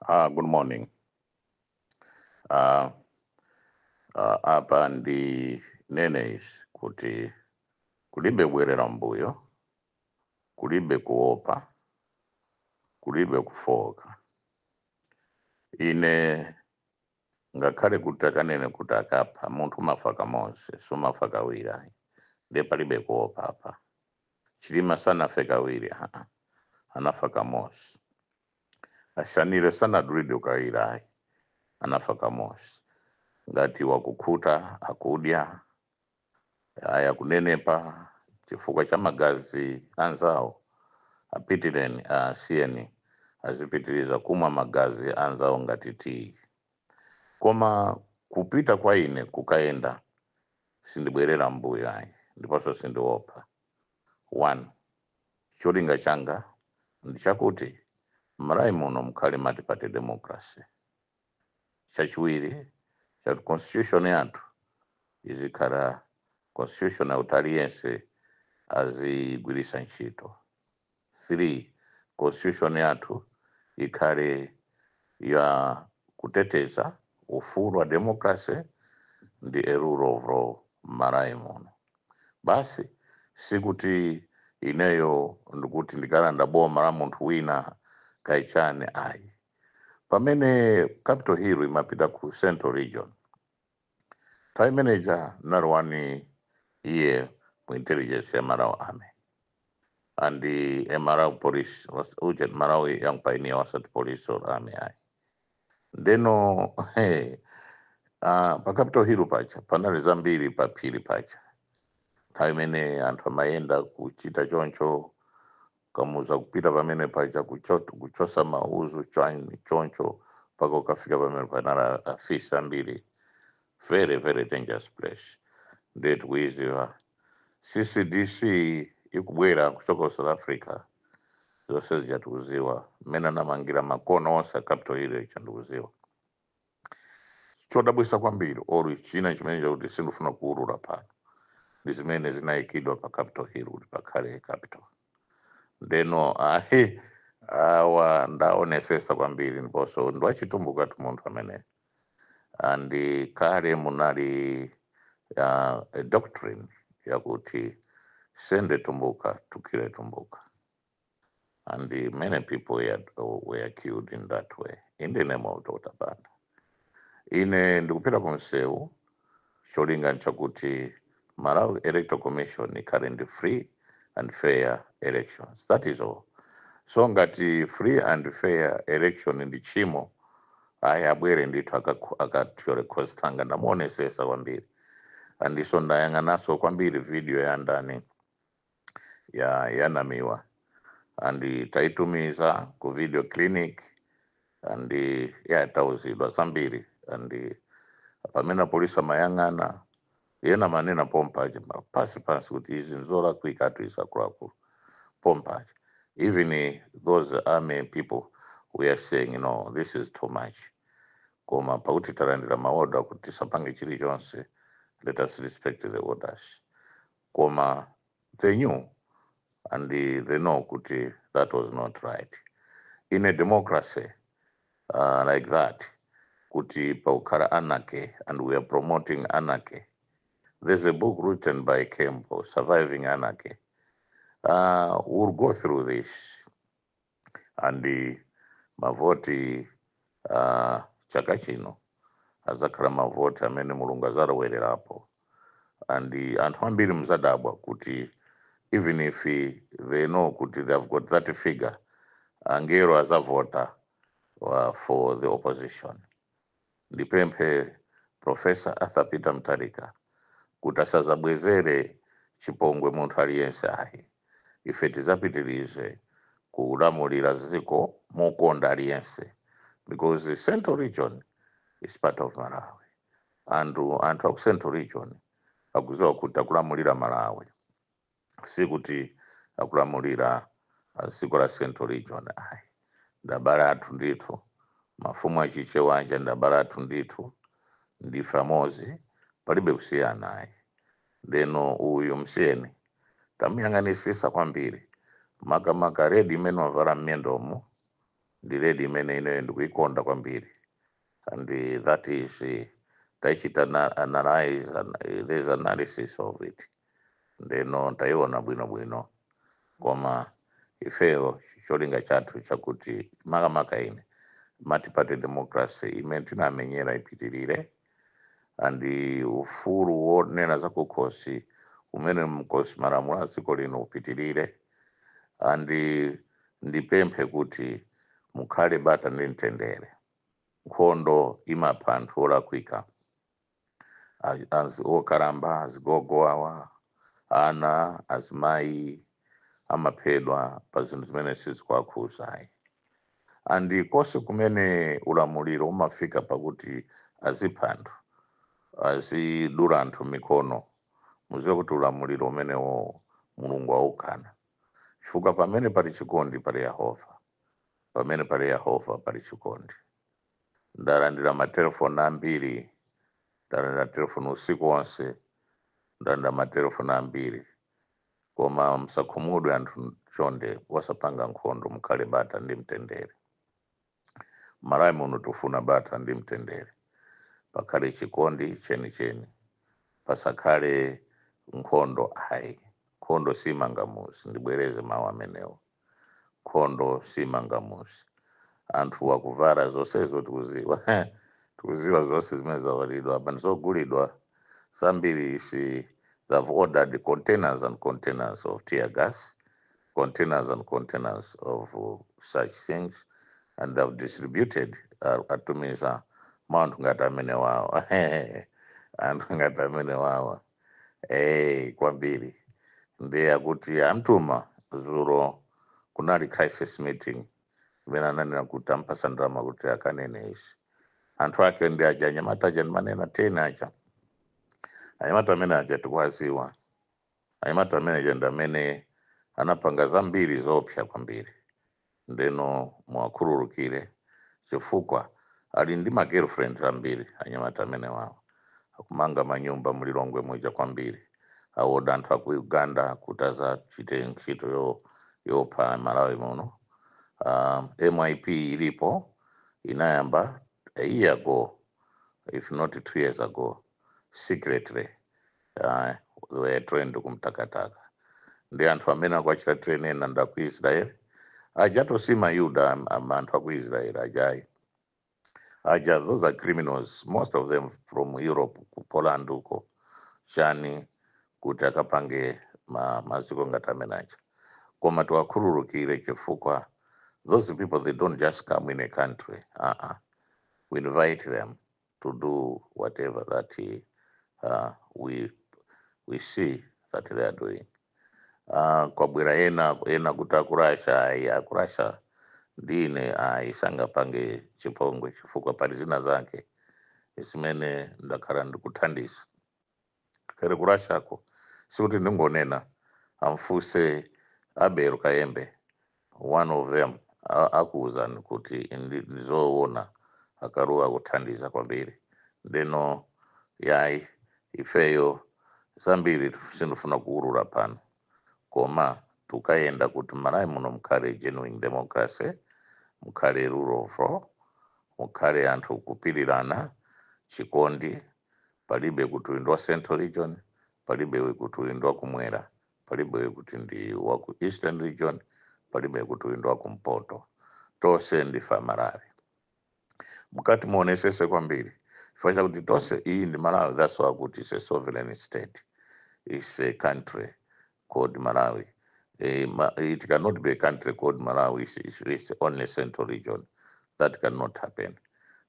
Good morning. Apa ndi nenes kuti kulibe bwerera mbuyo, kulibe kuopa, kulibe kufoka. Ine ngakhale kuti akanene kuti akapha munthu, umafa kamodzi, sumafa kawiri ayi. Ndiye palibe kuopa apa. Chilima sanafe kawiri, aa, anafa kamodzi. Ashanire sanadulidwe kawiri ayi, anafa kamodzi. Ngati wakukhuta, akudya aya, kunenepa chifukwa cha magazi anzawo, apitireni, asiyeni azipitiriza kumwa magazi anzawo ngati tii. Koma kupita kwa ine kukaenda, sindibwerera mbuyo ayi, ndiponso sindiopa. One, cholinga changa ndi chakuti m'Malawi muno mukhale multi-party democracy. Chachiwiri, chakuti constitution yathu izikhala constitution yakuti aliyense azigwiritsa ntchito. Three, constitution yathu ikhale ya kuteteza ufulu wa democracy ndi a rule of law m'Malawi muno. Basi, sikuti ineyo ndikuti ndikalanda boma la munthu wina kaichani ayi. Pamene Capitol Hill imapita ku Central Region, nthawi imeneja nali one year mu intelligence ya Malawi Army and the Malawi Police was uje Malawi Young Pioneer, wasati police or army ayi. Ndeno hey, pa Capitol Hill pacha panali zambiri, pa phiri pacha nthawi imene anthu amayenda kuchita choncho, kamuza kupita pamene pacha kuchosa mauzu choncho mpaka ukafika pamene panali afisi ambiri. Very very dangerous place. Ndiye tikuiziwa CCDC ikubwera kuchoka ku South Africa, zonse zija tikuziwa, mmene anamangira makona onse a Capitol Hill icha ndikuziwa. Chodabwisa kwambiri olu china chimene chakuti sindifuna kuwulula pano ndi zimene zinayikidwa pa Capitol Hill kuti pakhale capital. Ndeno ahi, awa ndaonesesa kwambiri, ndiponso ndiwachitumbuka tu munthu amene andi kale munali a doctrine yakuti send a Tumbuka to kill a Tumbuka, and many people were killed in that way in the name of Dr. Banda. Ine ndikupita ku msewu, cholinga nchakuti Malawi Electoral Commission ikhale ndi free and fair elections. That is all. So ngati free and fair election ndi chimo, ayi, abwere ndithu akathyole khosi thanga. Ndamuonesesa kwambiri, andiso ndayang'anaso kwambiri video ya ndani ya yanamiwa, and taitumiza ku video clinic, and ya tauzidwa zambiri. And pamene apolisi amayang'ana, yena manena pompaja pasi pasi kuti izi nzolakwika izi, akuluakulu, pompaja. Even those army people we are saying, "No, this is too much." Koma pakuti talandira ma order kuti tisapange chilichonse, let us respect the orders. Koma they knew and they know kuti that was not right in a democracy like that, kuti paukhala anarchy, and we are promoting anarchy. There's a book written by Kembo, Surviving Anarchy. We'll go through this, and the mavoti chaka chino azakhala mavoti amene Mulungu azalowererapo, and anthu ambiri muzadabwa kuti even if they know kuti they have got that figure, angelo azavota for the opposition. Ndipemphe Professor Arthur Peter Mutharika kuti asazabwezere chipongwe munthu aliyense ayi. Ife tizapitirize kulamulira ziko mokonda aliyense, because the Central Region is part of Malawi. Anthu aku Central Region akuziwa kuti akulamulira Malawi, sikuti akulamulira dziko la Central Region ayi. Ndabale athu ndithu, mafumu achichewanja ndabale athu ndithu, ndife amozi, palibe kusiyana ayi. Ndeno uyu msiyeni, tamuyang'anisisa kwambiri, makamaka red imene wavala m'miyendomo. Ndi lady imene ineyo ndikuikonda kwambiri, and that is taichita analyze and there's analysis of it. Ndeno taiona bwinobwino, koma ifeyo cholinga chathu chakuti, makamaka ine, multi-party democracy imene tinamenyera ipitirire, and ufulu wonena zakukhosi umene mkosi malamulo a dziko lino upitirire, and ndipemphe kuti mukhale bata ndi mtendere. Nkhondo imapha anthu olakwika, okalamba, azigogo awa, ana, azimayi amaphedwa pa zinthu zimene sizikuwakhuza. And konse kumene ulamuliro umafika pakuti azipha anthu, azidula anthu mikono, muziwe kuti ulamuliro umenewo Mulungu aukana, chifukwa pamene pali chikondi pali Yehova, pamene pali Yehova pali chikondi. Ndalandira matelefoni ambiri, ndalandira telefoni usiku wonse, ndalandira matelefoni ambiri, koma msakhumudwe anthu, chonde, wasapanga nkhondo, mukhale bata ndi mtendere. Malawi muno tufuna bata ndi mtendere, pakhale chikondi chenicheni, pasakhale nkhondo ayi. Nkhondo simanga muzi. Ndibwereze mawu amenewo: nkhondo simanga muzi. Anthu akuvala zonsezo tikuziwa, tikuziwa zonse zimene zavalidwa apa ndizogulidwa zambiri. Isi they've ordered containers and containers of tear gas, containers and containers of such things, and they've distributed, atumiza anthu ngati amene wawa, anthu ngati amene wawa. Kwambiri ndiye akuti amtuma. Zulo kunali crisis meeting imene ananena kuti ampasa ndalama kuti akanene isi. Anthu ake ndi aja anyamata aja ndimanena 10 aja, anyamata amene aja tikuwaziwa. Anyamata amene aja ndi amene anapanga zambiri zoopsa kwambiri. Ndeno muwakhululukire chifukwa ali ndi ma girlfriend ambiri. Anyamata amene wawo akumanga manyumba mulilongwe muja kwambiri, awoda anthu aku Uganda kuti azachite ntchito yopha Malawi muno. MIP ilipo, inayamba a year ago, if not 2 years ago, secretly. They were trained kumtakataka ndi anthu amene akuachita train ena ndi aku Israel aja, tosima Yuda, anthu aku Israel ajayi aja. Those are criminals, most of them from Europe, ku Poland uko chani, kuti akapange maziko ngati amene aja. Koma tiwakhululukire chifukwa those people, they don't just come in a country. Uh-uh. We invite them to do whatever that we see that they are doing. Kwabwera ena ena kuti akurasha. Ayi, akurasha ndine ayi, sangapange chipongwe chifukwa pali zina zake zimene ndakhala ndikuthandiza kare kurashako. Sikuti ndingonena, amfuse Abel Kayembe, one of them, akuwuzani kuti ndizoona, akaruwa kuthandiza kwambiri. Ndeno yayi, ifeyo zambiri sindifuna kuwulula pano, koma tukayenda kuti Malawi muno mukhale genuine democracy, mukhale rule of law, mukhale anthu kupirirana, chikondi. Palibe kuti uyu ndi wa Central Region, palibe kuti uyu ndi wa kumwera, palibe kuti ndi wa ku Eastern Region, palibe kuti uyu ndi wa kumpoto. Tonse ndife Amalawi. Mukati muonesese kwambiri, chifukwa chakuti tonse iyi ndi Malawi. That's why kuti it's a sovereign state, it's a country called Malawi. It cannot be a country called Malawi it's only Central Region. That cannot happen.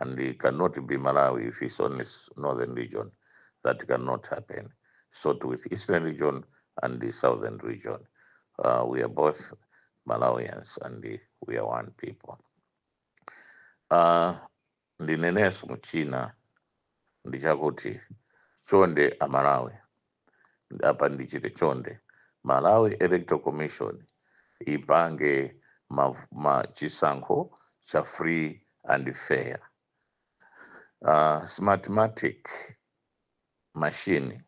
And it cannot be Malawi if it's only Northern Region. That cannot happen. So too with Eastern Region and the Southern Region. We are both Malawians and we are one people. Ndinenenso muchina ndichakuti chonde Amalawi, apa ndichite chonde, Malawi Electoral Commission ipange ma chisankho cha free and fair. Smartmatic machine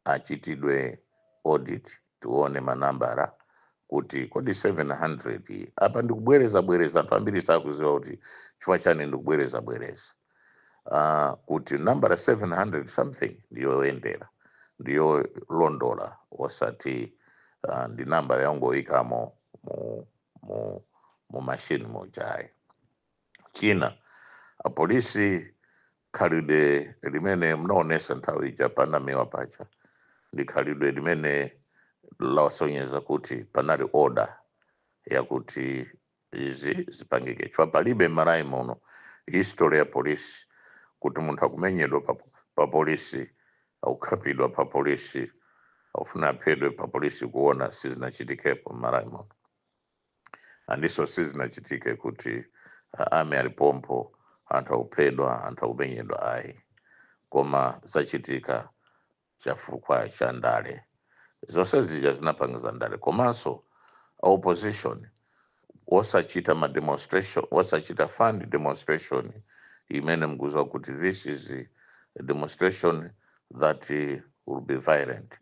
achitidwe audit, tione manambara kuti Kuti kodi 700 iyi, apa ndikubwereza bwereza, anthu ambiri sakuziwa kuti chifukwa chani ndikubwereza bwereza, kuti nambala 700 something ndiyoyendera, ndiyo londola, osati ndi nambala yangoyikamo mu machine mujayi. China, apolisi, khalidwe limene mnaonesa nthawi ija panamiwa pacha ndi khalidwe limene lasonyeza kuti panali order yakuti izi zipangike, chifukwa palibe m'Malawi muno history ya polisi kuti munthu akumenyedwa pa polisi, akukhapidwa pa polisi, akufuna aphedwe pa polisi kuona, sizinachitikepo m'Malawi muno. Andiso sizinachitike kuti ame alipompo, anthu akuphedwa, anthu akumenyedwa, ayi. Koma zachitika chifukwa cha ndale. Zonse zija zinapangiza ndale. Komanso opposition osachita ma demonstration, osachita fund demonstration imene mkuziwa kuti this is a demonstration that will be violent,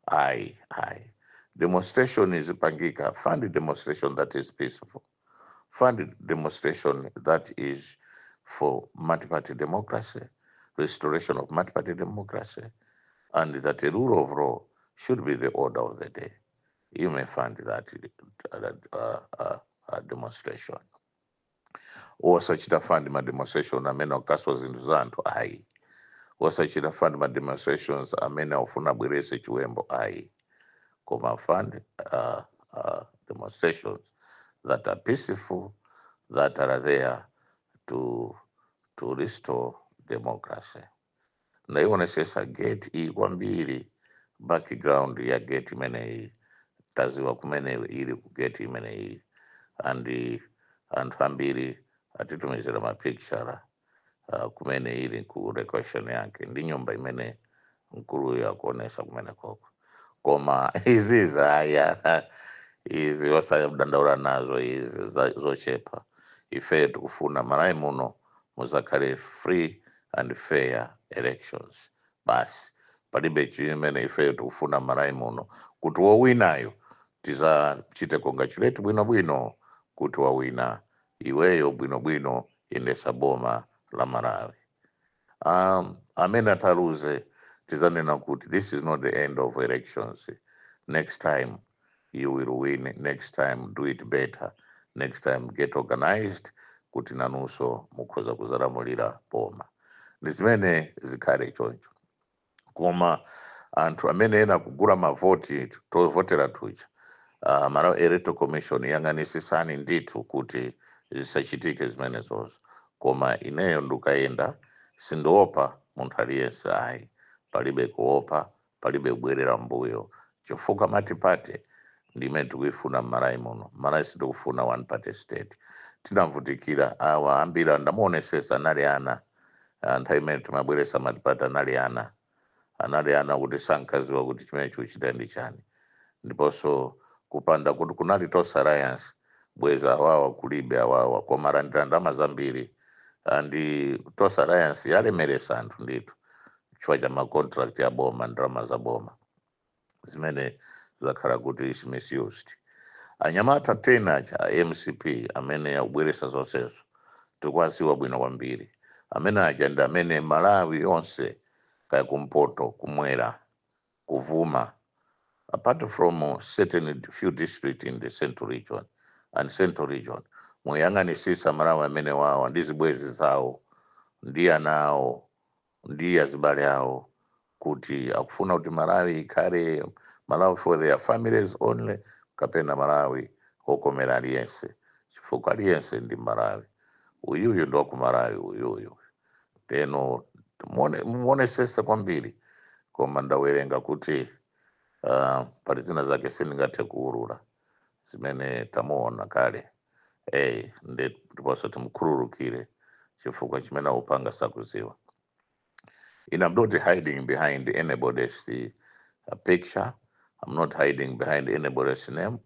ayi, ayi. Demonstration izipangika, fund demonstration that is peaceful, fund demonstration that is for multi-party democracy, restoration of multi-party democracy, and that the rule of law should be the order of the day. You may find that demonstration. Osachita fund ma demonstration amene akaswa zinthu za anthu, ayi. Osachita fund ma demonstrations amene akufuna abwerese chiwembo, ayi. Koma fund demonstrations that are peaceful, that are there to restore democracy. Ndaionesesa gate iyi kwambiri, background ya gate imeneyi, taziwa kumene ili ku gate imeneyi, and anthu ambiri atitumizira mapicture kumene ili ku location yake ndi nyumba imene mkuluyo akuonesa kumene koko. Koma izi aya, izi osadandaula nazo, izi zochepa. Ife tikufuna Malawi muno muzakhale free and fair elections basi. Palibe chimene ife tikufuna Malawi muno, kuti wowinayo tizachite congratulate bwinobwino kuti wawina iweyo, bwinobwino, indesa boma la Malawi. Amene ataluze tizanena kuti this is not the end of elections, next time you will win, next time do it better, next time get organized kuti nanunso mukhoza kuzalamulira boma. Ndi zimene zikhale choncho. Koma anthu amene ena kugula mavoti, tovotera tuja, Malawi Electoral Commission, yang'anisisani ndithu kuti zisachitike zimenezozo. Koma ineyo ndikayenda sindiopa munthu aliyense, ayi. Palibe kuopa, palibe kubwerera mbuyo, chifukwa multi-party ndimene tikuifuna m'Malawi muno. Malawi sitikufuna one party state. Tinavutikira awa ambiri ndamuonesesa anali ana. Nthawi imene timabweresa multi-party anali ana, anali ana kuti sankaziwa kuti chimene chikuchita ndi chani. Ndiponso kupanda kuti kunali Tonse Alliance, bweza awawa kulibe awawa, koma alandira ndalama zambiri. Ndi Tonse Alliance yalemeresa anthu ndithu chifukwa cha ma contract ya boma, ndalama za boma zimene zakhala kuti is misused. Anyamata tena cha MCP amene akubweresa zonsezo tikuwaziwa bwino kwambiri. Amene aja ndi amene Malawi yonse, kaya kumpoto, kumwera, kuvuma, apart from certain few district in the central region and central region, muyang'anisisa Malawi amene wawa ndi zibwezi zawo, ndi ana awo, ndi azibale awo, kuti akufuna kuti Malawi ikhale Malawi for their families only kapena Malawi okomera aliyense, chifukwa aliyense ndi Malawi. Uyuyu ndi waku Malawi uyuyu. Teno muonesese kwambiri. Koma ndawerenga kuti pali zina zake sindingathe kuwulula zimene tamuona kale. Hey, ndiponso timukhululukire chifukwa chimene akupanga sakuziwa. And I'm not hiding behind anybody's picture. I'm not hiding behind anybody's name.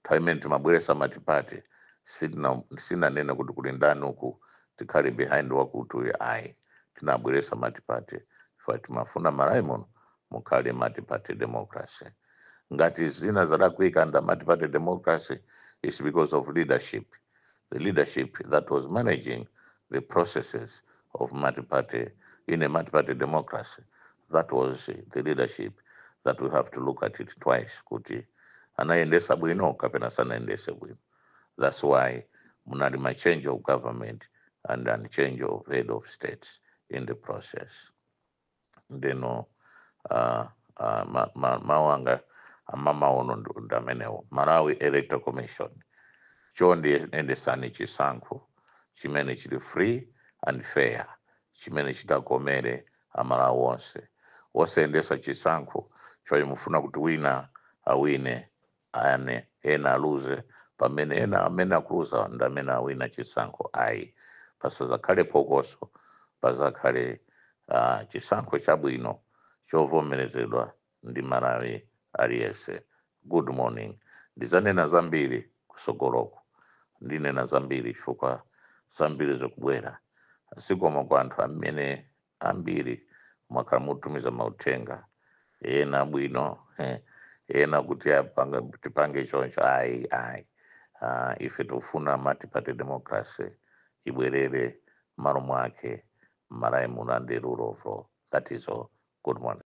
Nthawi imene timabweresa multi-party sinanene kuti kuli ndani uku tikhale behind wakuti uyu, ayi. Tinabweresa multi-party chifukwa timafuna Malawi muno mukhale multi-party democracy. Ngati zina zadakwika under multi-party democracy, it's because of leadership, the leadership that was managing the processes of multi-party in a multi-party democracy. That was the leadership that we have to look at it twice, kuti anayendesa bwino kapena sanayendese bwino. That's why munali ma change of government and change of head of states in the process. Ndeno mawu anga amamaono ndi amenewo. Malawi Electoral Commission, chonde endesani chisankho chimene chili free and fair, chimene chitakomere Amalawi onse. Osayendesa chisankho chomwe mufuna kuti wina awine ane ena aluze, pamene ena amene akuluza ndi amene awina chisankho, ayi. Pasazakhale phokoso, pazakhale chisankho chabwino chovomerezedwa ndi Malawi aliyense. Good morning. Ndizanena zambiri kusogoloko, ndinena zambiri chifukwa zambiri zikubwera. Zikomo kwa anthu amene ambiri mwakhala mutumiza mauthenga, ena bwino, ena kuti apanga tipange choncho. Ayi, ayi, ife tikufuna multi-party democracy ibwerere malo mwake. Malawi muno, and the rule of law. That is all. Good morning.